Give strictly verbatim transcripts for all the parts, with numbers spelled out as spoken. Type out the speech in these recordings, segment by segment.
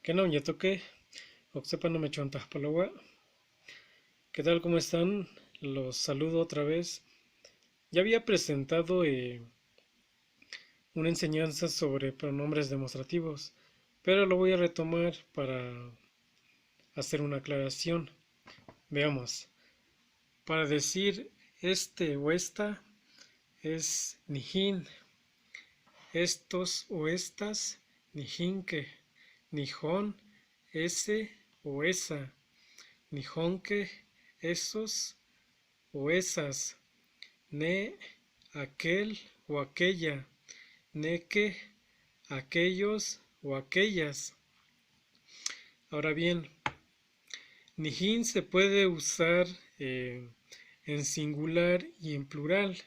Kena, onyetoke, oxepa no me chonta palowa. ¿Qué tal? ¿Cómo están? Los saludo otra vez. Ya había presentado eh, una enseñanza sobre pronombres demostrativos, pero lo voy a retomar para hacer una aclaración. Veamos. Para decir este o esta es nijin, estos o estas, nijinke, nijón, ese o esa, nijónke, esos o esas, ne, aquel o aquella, neke, aquellos o aquellas. Ahora bien, nijin se puede usar eh, en singular y en plural,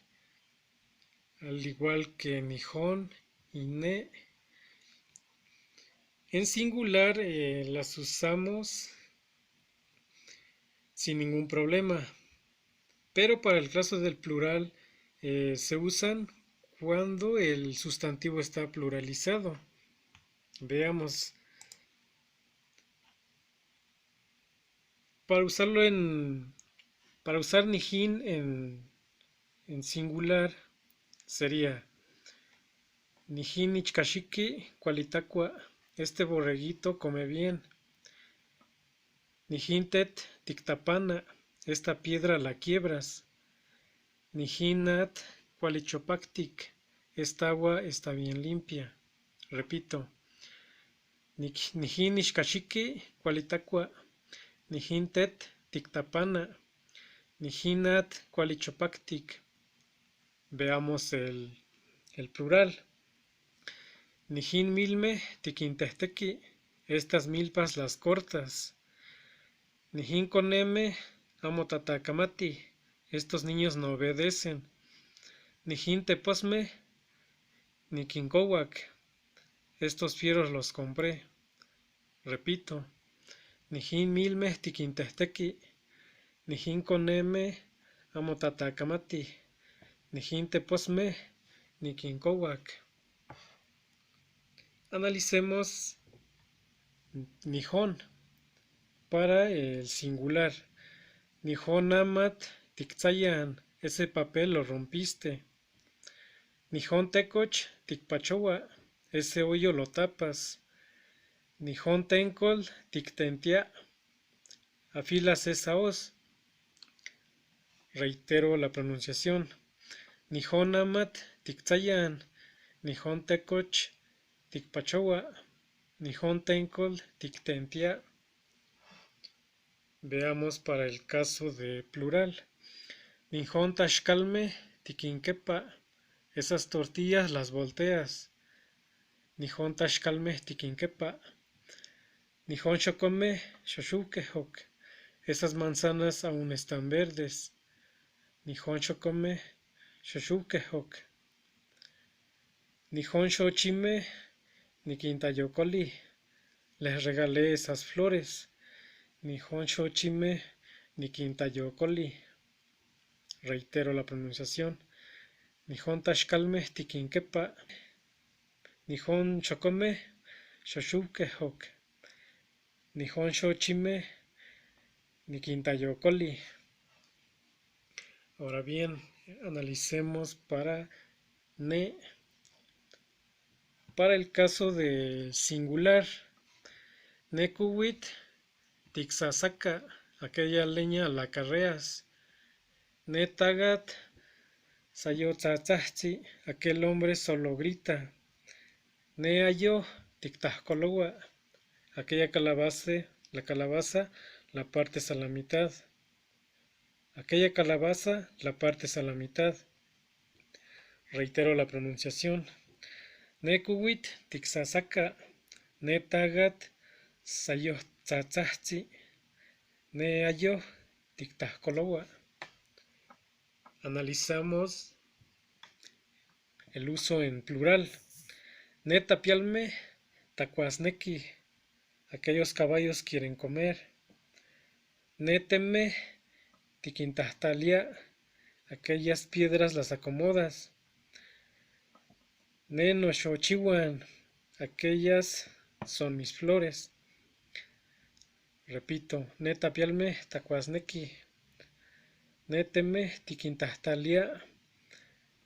al igual que nijón y ne. En singular eh, las usamos sin ningún problema, pero para el caso del plural eh, se usan cuando el sustantivo está pluralizado. Veamos. Para usarlo en, para usar nijin en, en singular sería: Nijin nichkashiki kwalitakua, este borreguito come bien. Nijin tet tiktapana, esta piedra la quiebras. Nijin at kwalichopaktik, esta agua está bien limpia. Repito. Nij-, nijin nichkashiki kwalitakua, nijin tet tiktapana, nijin at kwalichopaktik. Veamos el, el plural. Nijin milme tikintehteki, estas milpas las cortas. Nijin koneme amo tatakamati, estos niños no obedecen. Nijin teposme nikinkowak, estos fierros los compré. Repito. Nijin milme tikintehteki, nijin koneme amo tatakamati, nijin teposme nikinkowak. Analicemos nijin para el singular. Nijin amat tiktsayan, ese papel lo rompiste. Nijin tekoch tikpachowa, ese hoyo lo tapas. Nijin tenkol tiktentia, afilas esa hoz. Reitero la pronunciación. Nijin amat tiktsayan, nijin tekoch tikpachowa, nijin tenkol tiktentia. Veamos para el caso de plural. Nijin tashkalme tikinkepa, esas tortillas las volteas. Nijin tashkalme tikinkepa. Nijin shokome shoshuwkehok, esas manzanas aún están verdes. Nijin shokome shoshuwkehok. Nijin shochime nikintayokoli, les regalé esas flores. Nijin shochime nikintayokoli. Reitero la pronunciación. Nijin tashkalme tikinkepa. Nijin shokome shoshuwkehok. Nijin shochime nikintayokoli. Ahora bien, analicemos para ne. Para el caso del singular, ne kuwit tiksasaka, aquella leña la carreas. Ne tagat sayotsatsahtsi, aquel hombre solo grita. Ne ayo tiktahkolowa, aquella calabaza, la calabaza la partes a la mitad. Aquella calabaza la partes a la mitad. Reitero la pronunciación. Ne kuwit tiksasaka, ne tagat sayotsatsahtsi, ne ayo tiktahkolowa. Analizamos el uso en plural. Ne tapialme takwasneki, aquellos caballos quieren comer. Ne teme tikintahtalia, aquellas piedras las acomodas. Ne noshochiwan, aquellas son mis flores. Repito, ne tapialme takwasneki. Ne teme tikintaxtalia.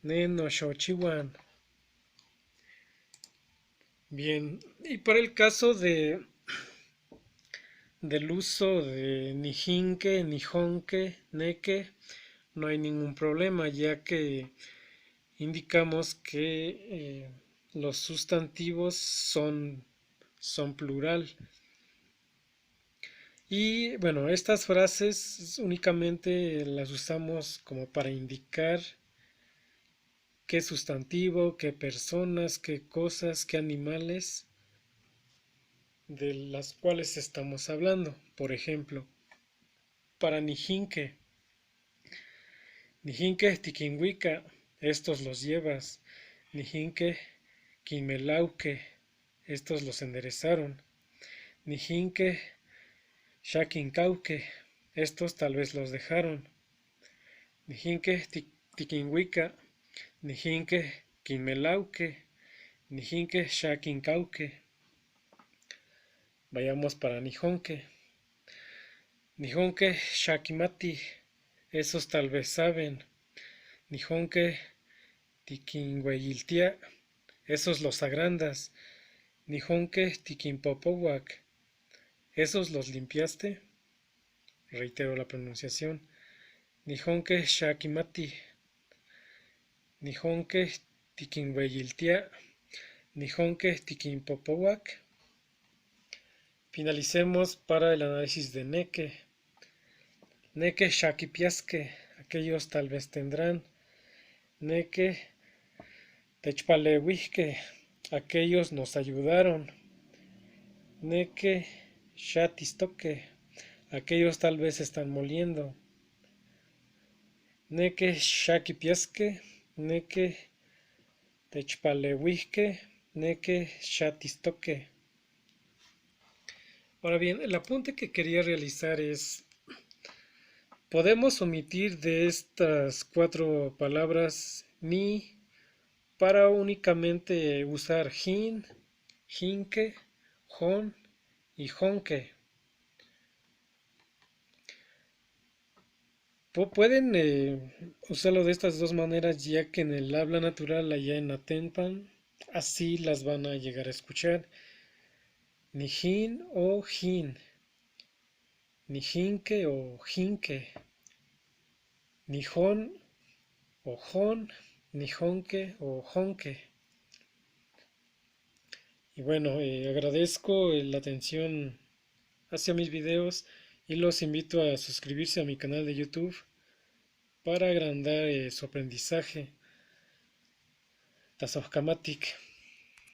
Ne noxochiwan. Bien, y para el caso de, del uso de nijinke, nijonke, neke, no hay ningún problema, ya que indicamos que, eh, los sustantivos son, son plural. Y bueno, estas frases únicamente las usamos como para indicar qué sustantivo, qué personas, qué cosas, qué animales de las cuales estamos hablando. Por ejemplo, para nijinke. Nijinke tikinwika, estos los llevas. Nijinke kinmelauke, estos los enderezaron. Nijinke xa kinkauke, estos tal vez los dejaron. Nijinke ti-, tikinwika. Nijinke kinmelauke. Nijinke xa kinkauke. Vayamos para nijonke. Nijonke xa kimati, esos tal vez saben. Nijonke tikinweyiltia, esos los agrandas. Nijonke tikinpopowak, esos los limpiaste. Reitero la pronunciación. Nijonke xa kimati. Nijonke tikinweyiltia. Nijonke tikinpopowak. Finalicemos para el análisis de neke. Neke xa kipiaske, aquellos tal vez tendrán. Neke techpalewihke, aquellos nos ayudaron. Neke xa tistoke, aquellos tal vez están moliendo. Neke xa kipiaske, neke techpalewihke, neke xa tistoke. Ahora bien, el apunte que quería realizar es, podemos omitir de estas cuatro palabras ni para únicamente usar jin, jinke, jon y jonke. Pu-, pueden, eh, usarlo de estas dos maneras, ya que en el habla natural allá en Atenpan, así las van a llegar a escuchar. Nijin o jin. Nijinke o jinke. Nijon o jon. Nijonke o jonke. Y bueno, eh, agradezco, eh, la atención hacia mis videos y los invito a suscribirse a mi canal de YouTube para agrandar, eh, su aprendizaje. Tasojkamatik.